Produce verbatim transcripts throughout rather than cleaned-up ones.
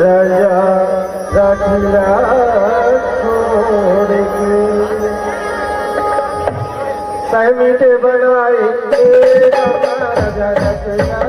राजा राखिला छोड़ के समित बनाए, ए राजा राखिला।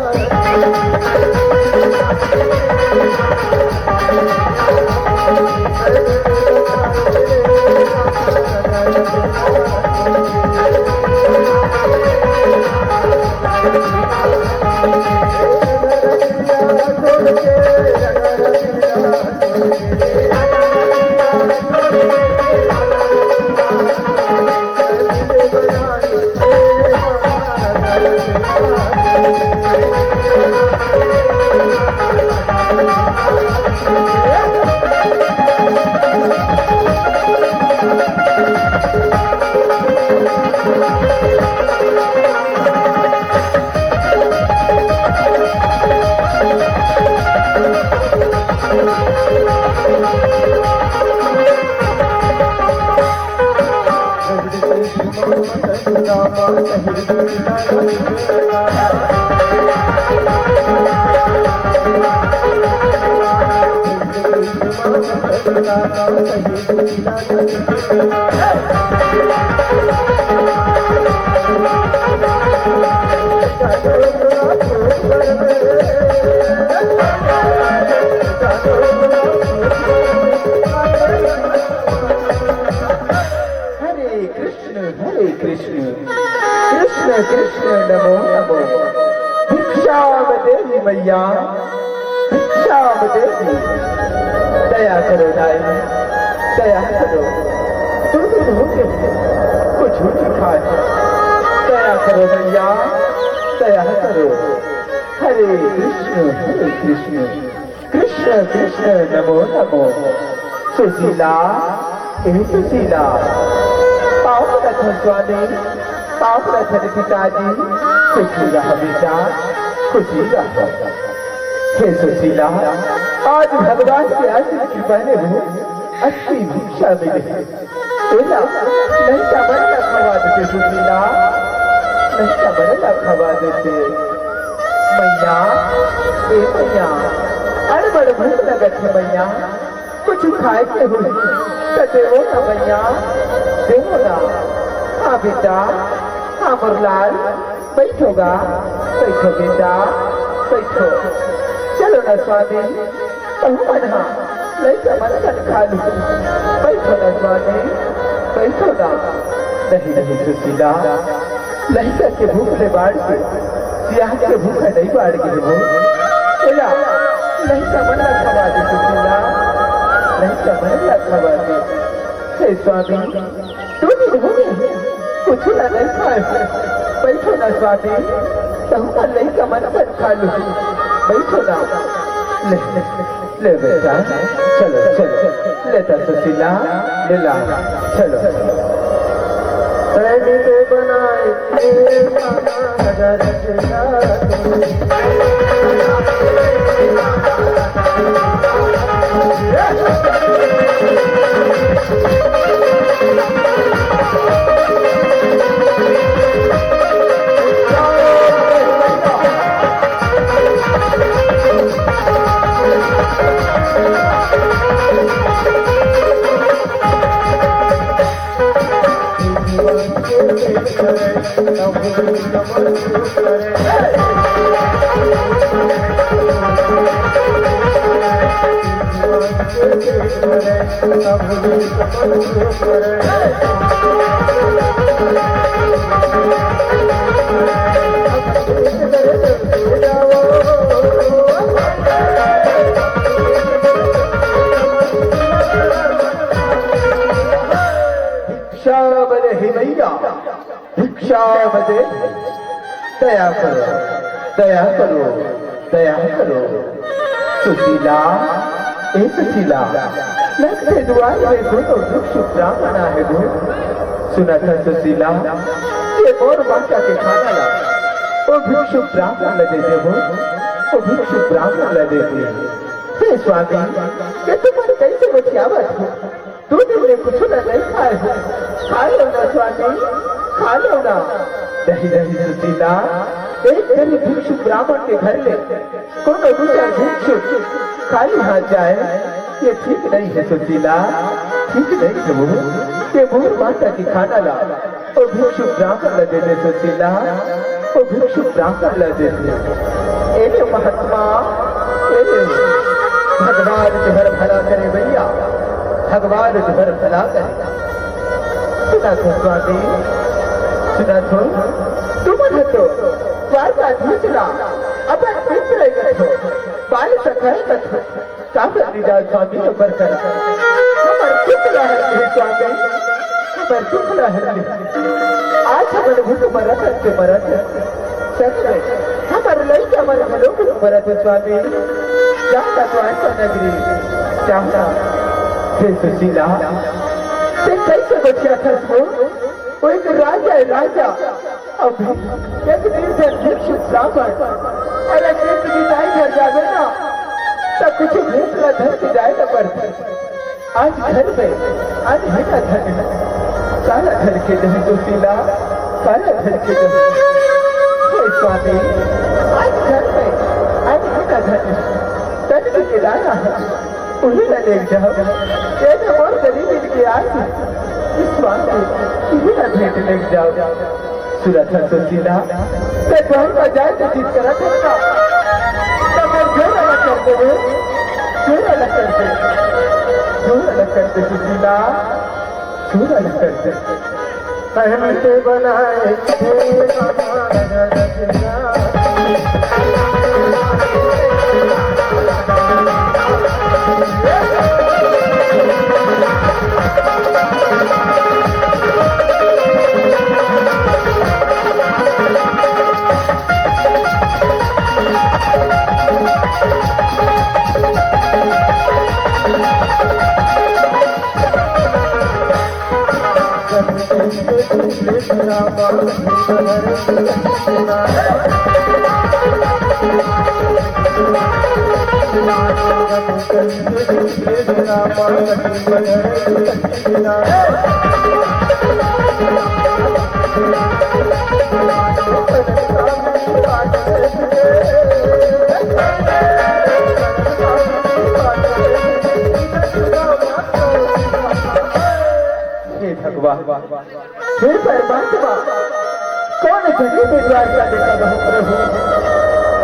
हरे कृष्ण, हरे कृष्ण, कृष्ण कृष्ण, नमो नमो। भिक्षाम देहि मैया, भिक्षाम देहि। दया करो दाई, दया करो। दो दिन हो गए, कुछ नहीं खाए। दया करो मैया, दया करो। हरे कृष्ण, हरे कृष्ण, कृष्ण कृष्ण, नमो नमो। सुशीला, ए सुशीला, पाँव परत हँव स्वामी, पाँव परत हँव रे पिताजी, खुशी रह बेटा, खुशी रह। हे सुशीला, आज भगवान के असीम कृपा ले मोर अतकी भिक्षा मिले हे। एला लइका मन ला खवा देते सुशीला, लइका मन ला खवा देते। मैया, ए मैया, अड़बड़ भूख लगत हे मैया, कुछु खाए के होही त देवो ना मैया, देवो ना। हाँ बेटा, हाँ मोर लाल, बइठो गा, बइठो बेटा, बइठो। चलो ना स्वामी, तहूँ मन हा लइका मन सन खा लू। बइठो ना स्वामी, बइठो ना। नहीं, नहीं सुशीला, लइका के भूख ले बाढ़ के, सियान के भूख नहीं बाढ़ के हो। एला, लइका मन ला खवा दे सुशीला, लइका मन ला खवा दे। हे स्वामी, दो दिन हो गए, कुछु ला नहीं खाए। बइठो ना स्वामी, तहूँ मन लइका मन सन खा लू। बइठो ना। ले, ले बेटा, चलो, चलो, ले ता सुशीला, ले ला, चलो। प्रेमी के बनाए, ए मामा, राजा रचना। भिक्षाम देहि मैया, भिक्षाम देहि। दया करो, दया करो, दया करो। सुशीला, ए सुशीला, लगथे दुआर में कोनो भिक्षु ब्राह्मण आहे वो। सुनत हस सुशीला, ये मोर बाँचा के खाना ला ओ भिक्षु ब्राह्मण ला दे देबो, ओ भिक्षु ब्राह्मण ला दे दे। हे स्वामी, ये तुमन कइसे गोठियावत हो? दो दिन ले कुछु ला नहीं खाए हो। खा लो ना स्वामी, खा लो ना। नहीं, नहीं सुशीला, एक गरीब भिक्षु ब्राह्मण के घर ले कोनो दूसर भिक्षु खाली हाथ जाए, ये ठीक नहीं है सुशीला, ठीक नहीं है वो। ये मोर माता के खाना ला ओ भिक्षु ब्राह्मण ला दे दे सुशीला, ओ भिक्षु ब्राह्मण ला दे दे। ए ले महात्मा, ए ले। भगवान तुहर भला करे भैया, भगवान तुहर भला करे। सुनत हो स्वामी, सुनत हो, तुमन ह तो द्वारकाधीश ला अपन मित्र कथो, बाल सखा कथो, का कर दी जाओ स्वामी, हमर करा, हमर दुख ला हर ले स्वामी, हमर दुख ला हर ले। आज हमन भूख मरत हन के मरत हन, संग में हमर लइका मन घलो भूख मरत हे स्वामी। जाता तो ऐसा नगरी, जाता। हे सुशीला, ते कैसे बचिया थस वो? वो एक राजा है, राजा। अब एक निर्धन भिक्षु ब्राह्मण, अरे, एक निताई घर जावे ना, तब कुछ भूख ला धर के जाए ना पड़ता। आज घर में अन्न है ना धन, काला धन के दही सुशीला, काला धन के दही। हे स्वामी, आज घर में अन्न है ना धन, तन के किनारा है, उही ला लेग जाव। ये तो मोर गरीब इनके आज, स्वामी, इही ला भेंट लेग जाव। सुनत हस सुशीला, ते घर में जाए के जिद करत हस ना, त फेर जोर अलग कर दे रे, जोर अलग कर दे, जोर अलग कर दे सुशीला, जोर अलग कर दे। पहन के बनाए थे हमारा रचना। हे भगवान, हे परमात्मा, कौन जगह में द्वारका में कब हम रहू?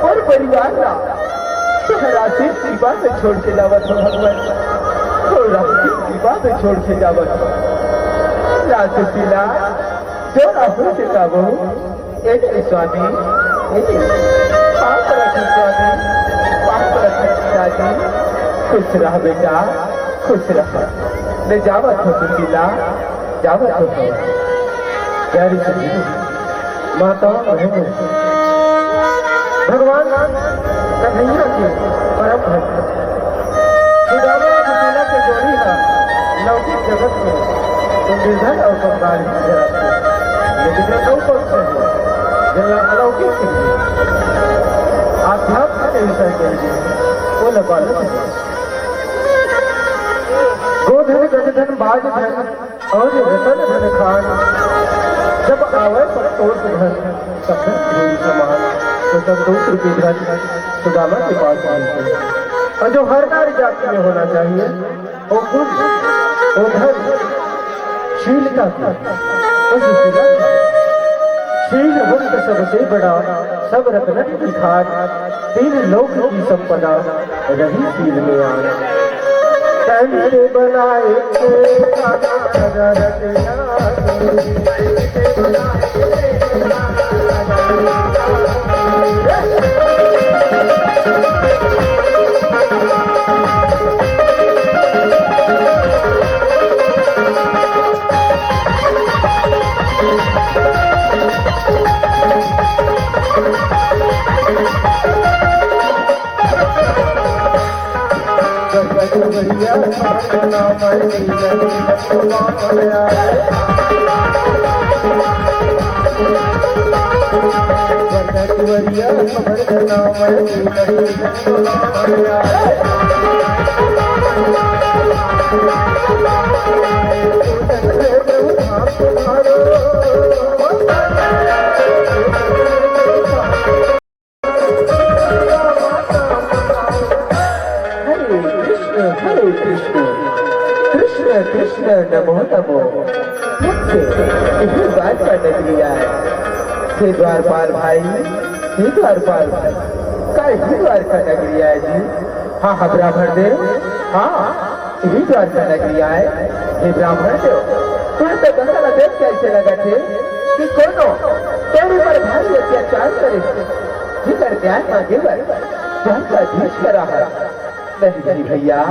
और परिवार ला तोहर आशीष दीवा में छोड़ के जावत हो भगवान, तोहर आशीष दीवा में छोड़ के जावत हो। राजशीला, जो राहु से का बहू, ए मेरे स्वामी, ए मेरे, पाँव पड़त हन स्वामी, पाँव पड़त हन पिताजी, खुश रह बेटा, खुश रह। ले जावत हो सुशीला, जावत हो। प्यारी सुशीला, माता बहनों, भगवान कन्हैया के परम भक्त सुदामा और सुशीला के जोड़ी ह लौकिक जगत में तो निर्धन और कंगाल ही नजर आथे, लेकिन एक अउ पक्ष हे, जेला अलौकिक कहिथे, आध्यात्म के विषय कहिथे, वो ल बालक हे। गोधन गजधन बाजधन और रतन धन खान, जब आवै संतोष धन, सब धन तेरे समान। तो संतोष रूपी धन सुदामा के पास होना चाहिए। और जो हर नारी जाति में होना चाहिए, वो गुण, वो धन, शीलता की, वो सुशीला की। शील रत्न सबसे बड़ा, सब रत्नन की खान, तीन लोक की संपदा, रही शील में आन। तन के बनाए थे राजा रतन। हरे कृष्ण, हरे कृष्ण, कृष्ण कृष्ण नमो नमो। मुझसे इही द्वारका नगरी आय। हे द्वारपाल भाई, हे द्वारपाल भाई, का इही द्वारका नगरी आय जी? हाँ, हाँ, ब्राह्मण देव, हाँ, इही द्वारका नगरी आय। हे ब्राह्मण देव, तुमन तो गंगा नदी के ऐसे लगत हे कि कोनो तोर ऊपर भारी अत्याचार करे हे, जेकर न्याय मांगे बर द्वारकाधीश करा हे। नहीं, नहीं भैया,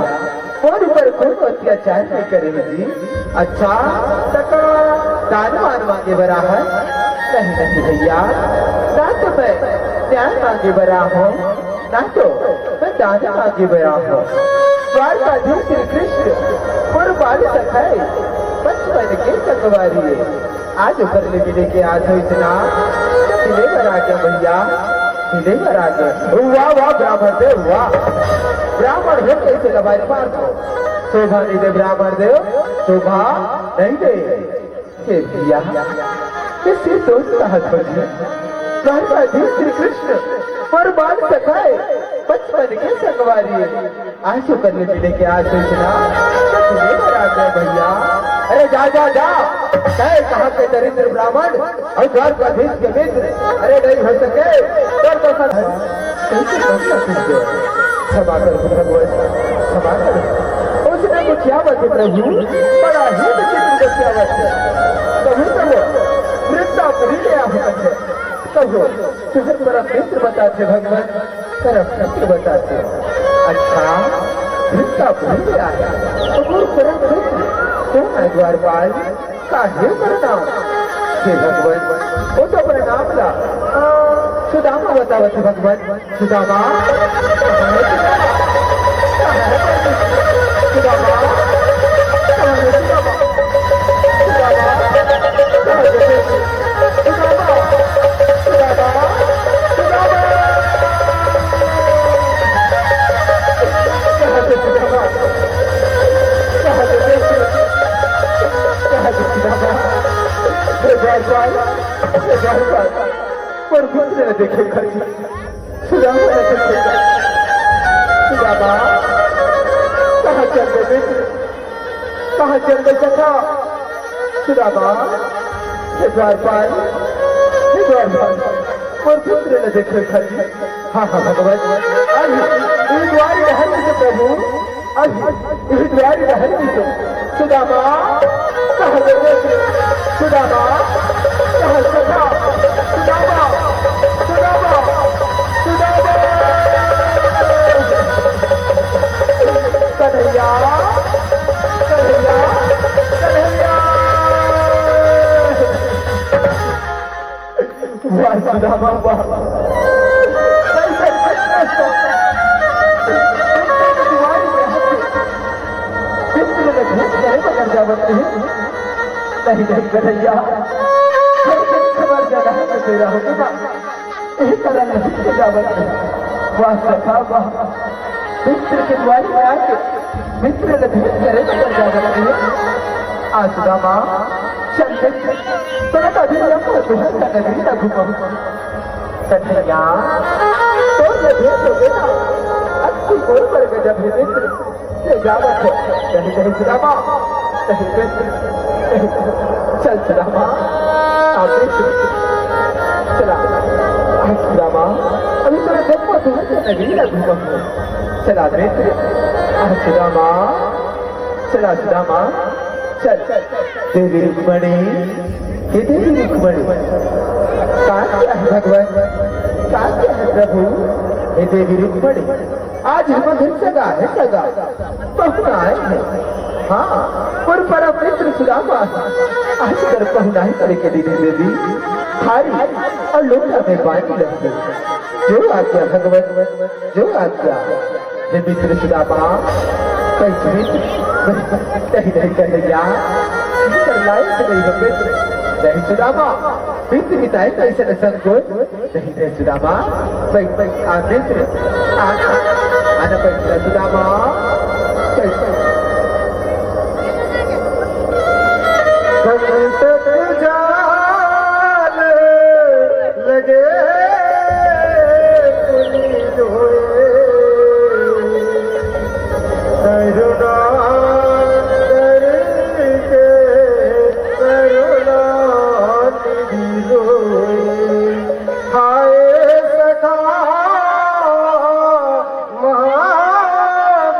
मोर ऊपर कोनो अत्याचार नहीं करे हे जी। अच्छा, त का दान वान मांगे बर आए हस? नहीं, नहीं भैया, ना तो मैं न्याय मांगे बर आए हंव, ना तो मैं दान मांगे बर आए हंव। द्वारकाधीश श्री कृष्ण मोर बाल सखा हे, बचपन के संगवारी हे। आज ओकर ले मिले के आस होइस ना, त मिले बर आ गेंव भैया, मिले बर आ गेंव। वाह, वाह, ब्राह्मण देव, वाह। ब्राह्मण हो के अइसे लबारी मारथो। शोभा नहीं दे ब्राह्मण देव, शोभा नहीं दे। हे भैया, कइसे दोस्त कहत हो जी? द्वारकाधीश श्री कृष्ण मोर बाल सखा हे, बचपन के संगवारी हे। आज ओकर ले मिले के आस होइस ना, त मिले बर आ गेंव भैया। अरे जा, जा, जा, तैं कहाँ के दरिद्र ब्राह्मण अउ द्वारकाधीश के मित्र, अरे नहीं हो सके, तोर तो सर, कइसे बदला तुझे? क्षमा कर भगवान, क्षमा कर। उसने कुछ क्या बात है प्रभु, बड़ा ही विचित्र कुछ क्या बात है। कभी तो वो वृंदापुरी ले आ सकते। कहो, तुहर परम मित्र बताथे भगवान, परम मित्र बताथे। अच्छा, मित्र का भूल गया है। तो मोर परम मित्र कौन है द्वारपाल? का हे ओकर नाम? हे भगवान, वो तो अपन नाम ला, आ, सुदामा बतावत हे भगवान। सुदामा, सुदामा, सुदामा, सुदामा, सुदामा, सुदामा, सुदामा। हे द्वारपाल, हे द्वारपाल, मोर पुत्र ला देखे खातिर सुदामा ला देखे खातिर। सुदामा, कहाँ चल दे मित्र? कहाँ चल दे सखा? सुदामा, हे द्वारपाल, हे द्वारपाल, मोर पुत्र ला देखे खातिर। हाँ, हाँ, भगवान, अभी इही द्वार डहर में से प्रभु, अभी इही द्वार डहर में से। सुदामा, कहाँ गए? सुदामा, कहाँ सखा? सुदामा, सुदामा, सुदामा। कन्हैया, कन्हैया, कन्हैया। वाह सुदामा, वाह। मित्र ने भेंट करे बगैर जावत नहीं। नहीं, नहीं, कन्हैया। हर दिन खबर देना है तो मेरा होगा। यही कारण नहीं तो जावत नहीं। वाह सखा, वाह। मित्र के द्वार में आके मित्र ले भेंट करे बगैर जावत नहीं। आ सुदामा, चल मित्र, तोला तो अभी हम दुल्हन का नगरी ना घुमाऊं। कन्हैया, तोर ले भेंट हो गया, अति मोर पर गजब है मित्र, ले जावत हो। नहीं, नहीं सुदामा, नहीं मित्र, नहीं। चल सुदामा, आ मित्र, चला। आ सुदामा, अभी तोला जब दुल्हन का नगरी ना घुमाऊं। चला मित्र, आ सुदामा, चला सुदामा, चल। देवी रुक्मणी, हे देवी रुक्मणी, का क्या है भगवान, का क्या है प्रभु? हे देवी रुक्मणी, आज हमर घर सगा है, सगा, पहुना आए हैं। हाँ, मोर परम मित्र सुदामा, आज कर पहुनाई करे के दिन है देवी, थारी अउ लोटा में पानी रख दे। जो आज्ञा भगवान, जो आज्ञा। हे मित्र सुदामा, कई मित्र, नहीं, नहीं कन्हैया, इतर लायक नहीं हो मित्र। नहीं सुदामा, मित्र हिताय कैसे न संकोच। नहीं, नहीं सुदामा, पै, पै, आ मित्र, आ, आ, आना पै, सुदामा, पै, पै। अंतक जाल लगे पुनीत होए, करुणा करके करुणा निधि रोए। हाय सखा, महा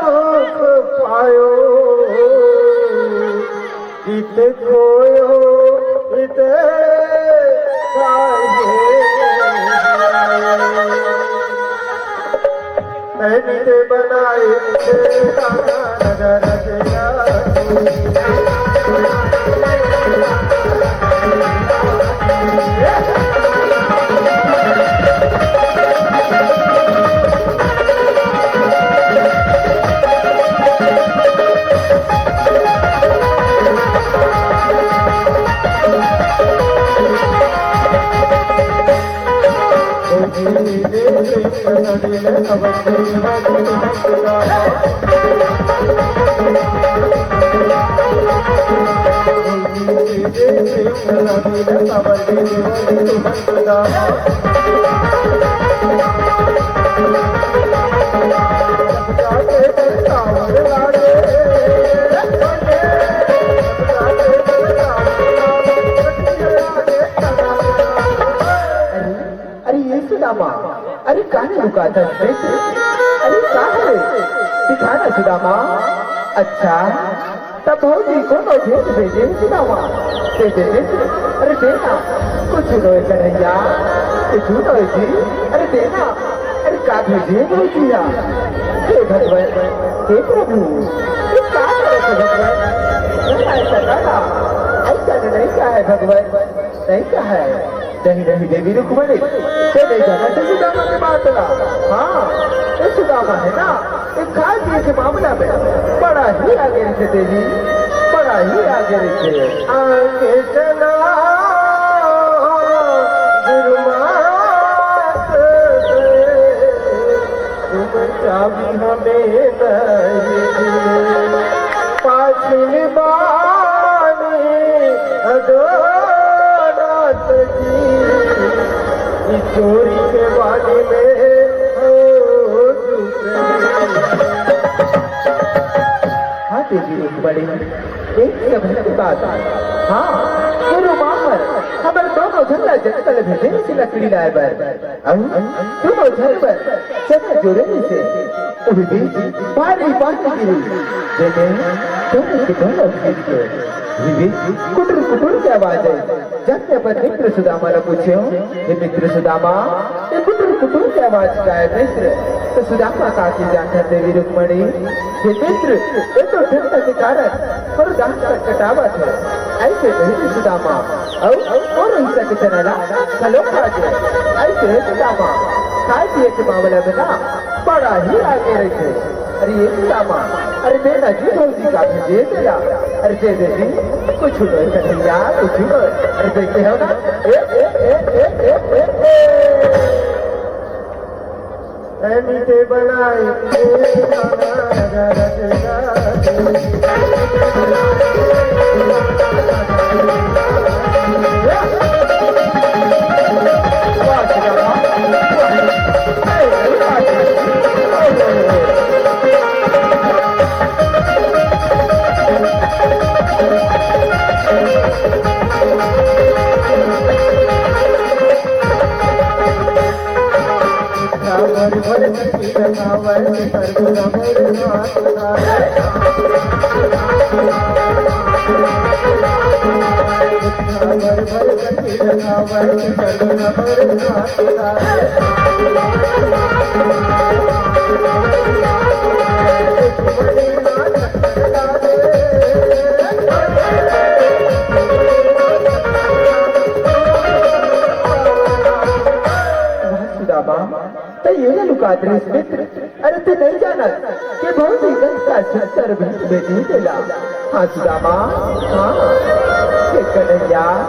दुख पायो, इत खोयो, इत काहे आयो। तैं नित बनाए तेरा नगर गया। अरे, अरे ये सुदामा, अरे काहे लुकाथस बेटी? अरे का हरे? दिखा ना सुदामा। अच्छा, तब भौजी कोनो भेज भेजे सुदामा। दे दे दे। अरे दे ना, कुछ नोय कन्हैया, कुछ नोय जी। अरे दे ना, अरे का भेजे भौजी हा? हे भगवान, हे प्रभु, ये का करत हे भगवान? नहीं ऐसा का ना, ऐसा नहीं का है भगवान, नहीं का है। नहीं, नहीं, देवी रुक्मणी, तैं नहीं जानत हे सुदामा के बात ला। हाँ, ये सुदामा हे ना, ये खाए पिए के मामला में बड़ा ही आगे रहिथे देवी, बड़ा ही आगे रहिथे। आगे चला गुरुमात, तुम चाबी हमें नहीं दी। पाछिल बानी अदोलत जी, ई चोरी के बानी में हो चुके। हाँ देवी रुक्मणी, एक समय की बात। हाँ, गुरु माँ हर हमर दोनों झन ला जंगल भेजे से लकड़ी लाए बर। अउ दोनों झन बर चना जोरे रहिसे। उही बीच भारी बारिश गिरी, जेमे दोनों के दोनों भींज गे। उही बीच कुटुर कुटुर के आवाज आइस। जाके अपन मित्र सुदामा ला पूछेंव, "हे मित्र सुदामा, ये कुटुर कुटुर के आवाज का हे मित्र?" त सुदामा का कहिस जानथस देवी रुक्मणी, "हे मित्र, ये तो ठंडा के कारण मोर दांत कटकटावत हे।" अइसे कहिस सुदामा। अउ, अउ, अउ रोहित के चना ला घलो खा गे। अइसे सुदामा खाए पिए के मामला में ना बड़ा ही आगे रहिथे। अरे ये सुदामा, अरे दे ना जी भौजी का भेजे तेला। अरे दे दे जी, कुछ नोय कन्हैया, कुछ नोय। अरे देखे हो ना, ए, ए, ए। तैं नित बनाए वाह सुदामा, तैं ये लुकात रहिस मित्र। अरे तैं नहीं जानत के भौजी कतका सुंदर भेंट भेजे तेला। हाँ सुदामा, हाँ। हे कन्हैया,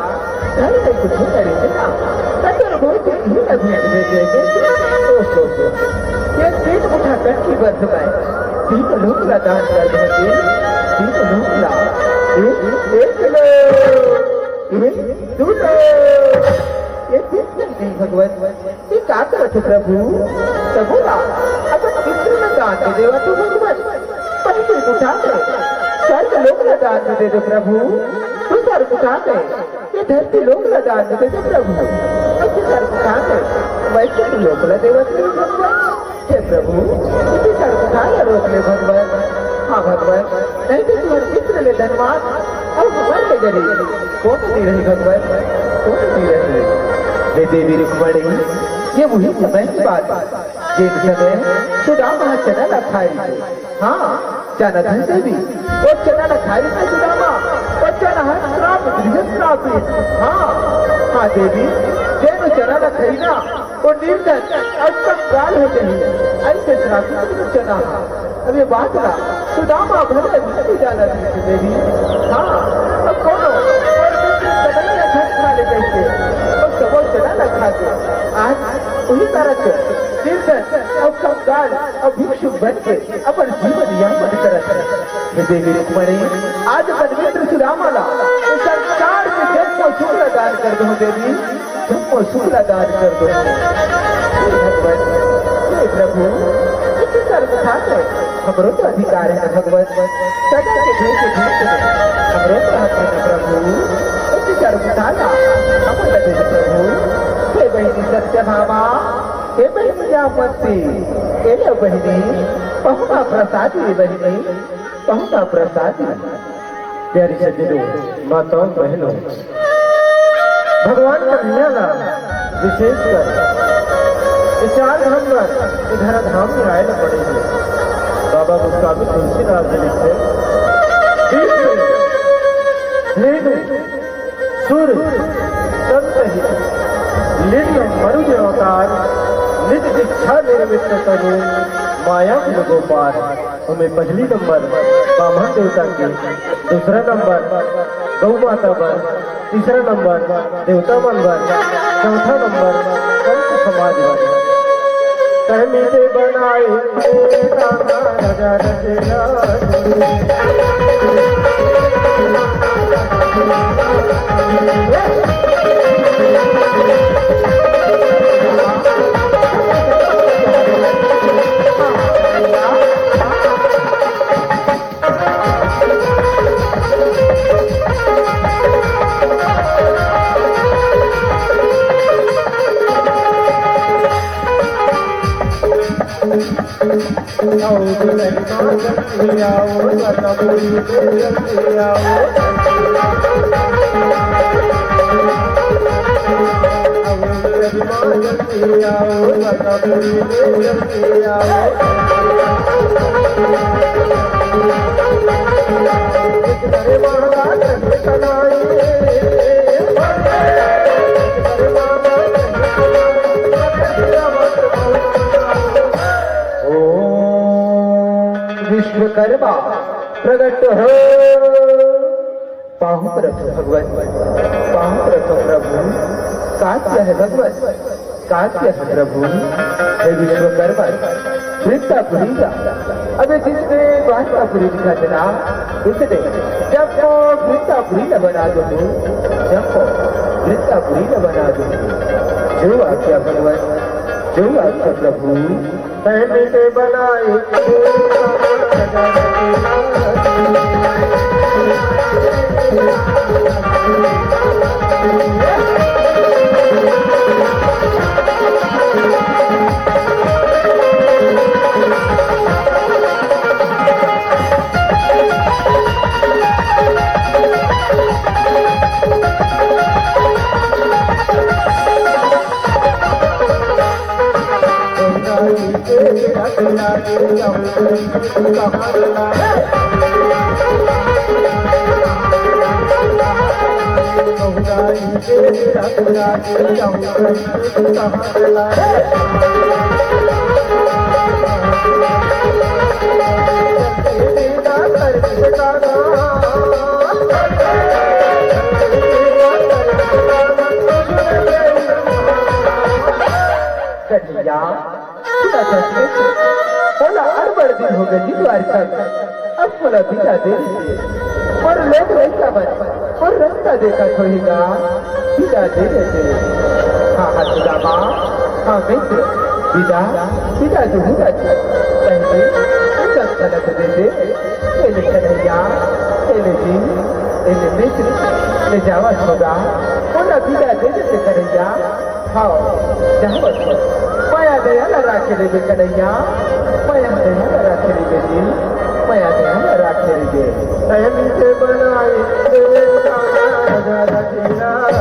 घर में कुछ करे ना, त तोर भौजी ही ना भेंट भेजे। ओ हो हो। ये तीन मुठा कनकी बर मैं तीन लोक ला दान कर देंव। तीन लोक ला। एक, एक लोक। ये ठीक नहीं, नहीं भगवत, ये का करत हो प्रभु? तभो ला अपन मित्र ला दान दे देवत हो भगवत। पहली मुठा में स्वर्ग लोक ला दान दे दे प्रभु, दूसर मुठा में ये धरती लोक ला दान दे दे प्रभु, और तीसर मुठा में वैकुंठ लोक ला देवत हो भगवत। हे प्रभु, इसी सर्वथा ला रोक ले भगवत। हाँ भगवत, नहीं तो तुम्हारे मित्र ले धनवान और हमारे ले गरीब। कौन नहीं रही भगवत, कौन नहीं रही? हे देवी रुक्मणी, ये वही समय की बात है, जिस समय सुदामा चना ला खाए थे। हाँ, चना था देवी, वो चना ला खाए थे सुदामा, वो चना है श्राप, गृह श्राप है। हाँ, हाँ देवी, जेन चना ला खाई ना, वो निर्धन अउ कंगाल हो जाही, अइसे श्रापित चना हा। अब ये बात ला सुदामा भले नहीं जाना थी देवी। हाँ, अब कोनो और मित्र कन्हैया धन खा ले कहिके, और सबो चना ला खा के, आज वही कारक निर्धन अउ कंगाल अउ भिक्षुक बन के अपन जीवन यापन करत हे। हे देवी रुक्मणी, आज अपन मित्र सुदामा ला, ये संसार के जम्मो सुख ला दान कर दो देवी। तुमको सुख ला दान कर दो। हे भगवत, हे प्रभु, इसी सर्वथा है, हमरो तो अधिकार है ना भगवत। सदा के भेद भेद में हमरो तो हक है ना प्रभु। इसी सर्वथा ला हमन ला दे दे प्रभु। हे बहिनी सत्यभामा, हे बहिनी जामवंती, हे लो बहिनी, पहुना प्रसादी बहिनी, पहुना प्रसादी। प्यारी सज्जनों, माताओं, बहनों, भगवान कन्हैया ला विशेषकर ये चार धाम बर ये धरा धाम में आए ला पड़े हे। बाबा गोस्वामी तुलसीदास जी लिखथे, विष्णु, धेनु, सुर, संत ही, लिंग मरुज अवतार, निज इच्छा निर्मित तनु, माया कुल को पार। ओमे पहली नंबर बामन देवता के, दूसरा नंबर गौ माता बर, तीसरा नंबर देवता मन बर, चौथा नंबर संत समाज बर। तहमी से बनाए राजा रचना। ओम विश्वकर्मा प्रगट हो। पाहु प्रभु भगवत, पाहु प्रभु प्रभु, का किया है भगवत, का किया है प्रभु? हे विश्वकर्मा, वृंदापुरी का, अबे जिसने द्वारकापुरी लिखा था ना, उसने जब वो वृंदापुरी न बना दो, जब वो वृंदापुरी न बना दो, जो आज्ञा भगवत, जो आज्ञा प्रभु। पहले से बनाए कन्हैया, सुना था सुरेश, मोला अड़बड़ दिन हो गए जी द्वारका में। अब मोला बिदा दे दे। मोर लोग लइका मन मोर रास्ता देखत होही गा, बिदा दे दे। सुदामा, हाँ मित्र, विदा, विदा दुहू रथ। पहले एक चलत देते, ए ले कन्हैया, ए ले जी, ए ले मित्र, ले जावत होगा, ओला विदा दे देते कन्हैया। हाँ, जावत हो। मया दया ला राखे लेबे कन्हैया, मया दया ला राखे लेबे जी, मया दया ला राखे लेबे। प्रेम से बनाए दे राजा रघुनाथ।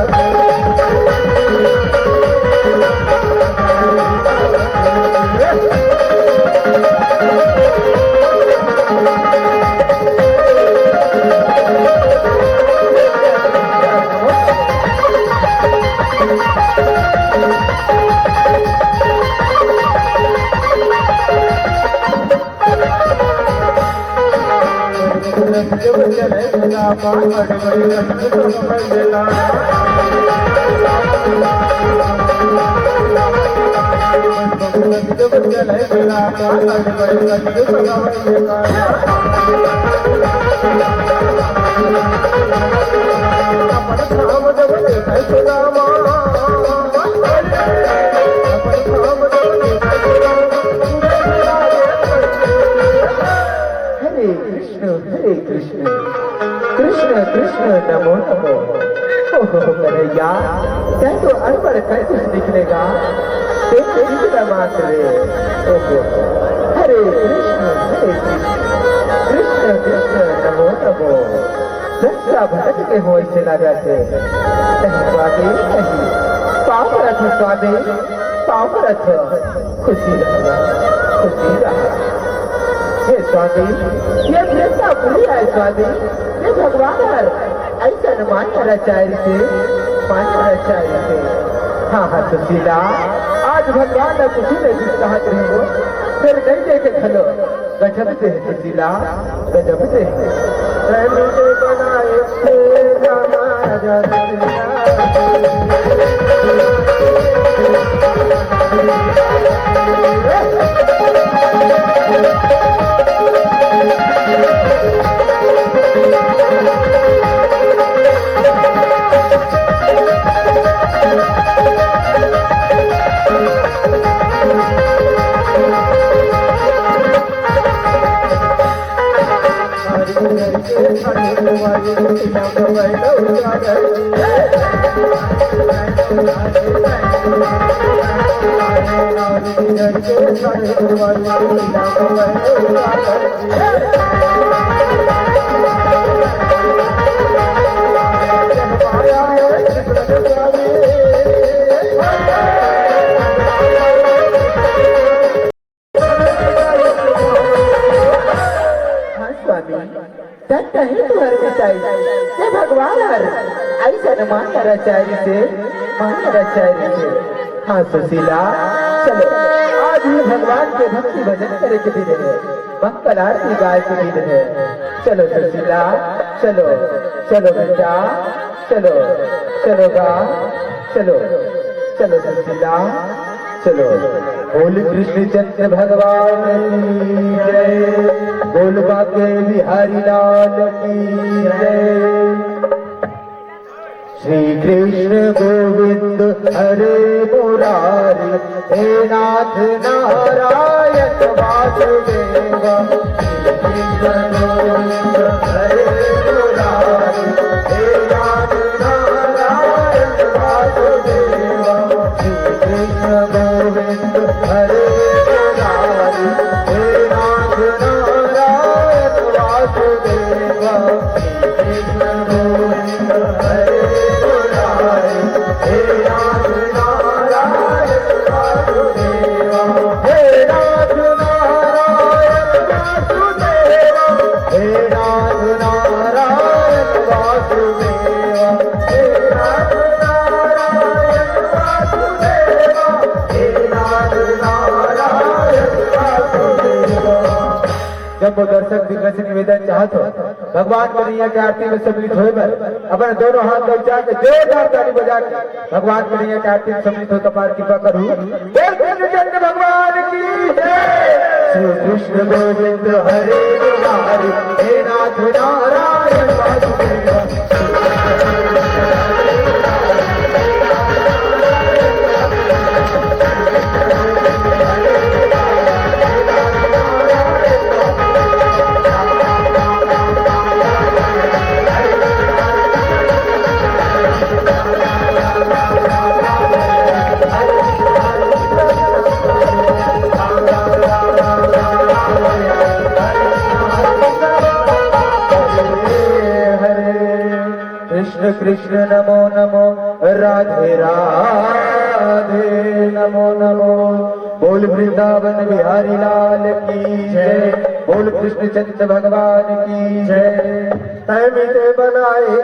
हरे कृष्ण, हरे कृष्ण, कृष्ण कृष्ण नमो नमो। ओहो कन्हैया, तैं तो अनपढ़ कर कुछ निकलेगा, तेरे इतना मात्र रे। ओहो, हरे कृष्ण, हरे कृष्ण, कृष्ण कृष्ण नमो नमो। भ्रष्टा भटक के होय से लागत हे। नहीं स्वामी, नहीं। पाँव परत हँव स्वामी, पाँव परत हँव। खुशी रहा, खुशी रहा। हे स्वामी, ये वृंदा बुढ़िया हे स्वामी, ये भगवान हर अइसन माया रचाय रिहिसे, माया रचाय रिहिसे। हाँ, हाँ, सुशीला, आज भगवान ला कुछु नहीं कहत रहिबो, फेर नहीं देखे घलो। गजब से हे सुशीला, गजब से हे। प्रेम से बनाए दे राजा रघुनाथ। हाँ स्वामी, तन तहे तुहर मिताई, हे भगवान हर अइसन माया रचाय रिहिसे, माया रचाय रिहिसे। हाँ सुशीला, चलो, आज ही भगवान के भक्ति भजन करे के दिन हे, मंगल आरती गाय के दिन हे। चलो सुशीला, चलो, चलो बेटा, चलो, चलो गा, चलो, चलो सुशीला, चलो। बोल कृष्ण चंद्र भगवान की जय, बोल बांके बिहारी लाल की जय। श्री कृष्ण गोविंद हरे मुरारी, हे नाथ नारायण वासुदेवा। श्री कृष्ण गोविंद हरे मुरारी, हे नाथ नारायण वासुदेवा। श्री कृष्ण गोविंद हरे मुरारी, हे नाथ नारायण वासुदेवा। श्री कृष्ण गोविंद हरे मुरारी, हे नाथ नारायण वासुदेवा। हे नाथ नारायण वासुदेवा, हे नाथ नारायण वासुदेवा, हे नाथ नारायण वासुदेवा, हे नाथ नारायण वासुदेवा। जब वो दर्शक दिग्गज से निवेदन चाहत हो, भगवान कन्हैया के आरती में सम्मिलित होय बर अपन दोनों हाथ ऊंचा के जोरदार ताली बजा के भगवान कन्हैया के आरती में सम्मिलित हो, कपार कृपा करू। बोल कृष्ण चंद्र भगवान की जय। श्री कृष्ण गोविंद हरे मुरारी, हे नाथ नारायण वासुदेव। नमो नमो। बोल वृंदावन बिहारी लाल की जय। बोल कृष्ण चंद्र भगवान की जय। तैं मिते बनाए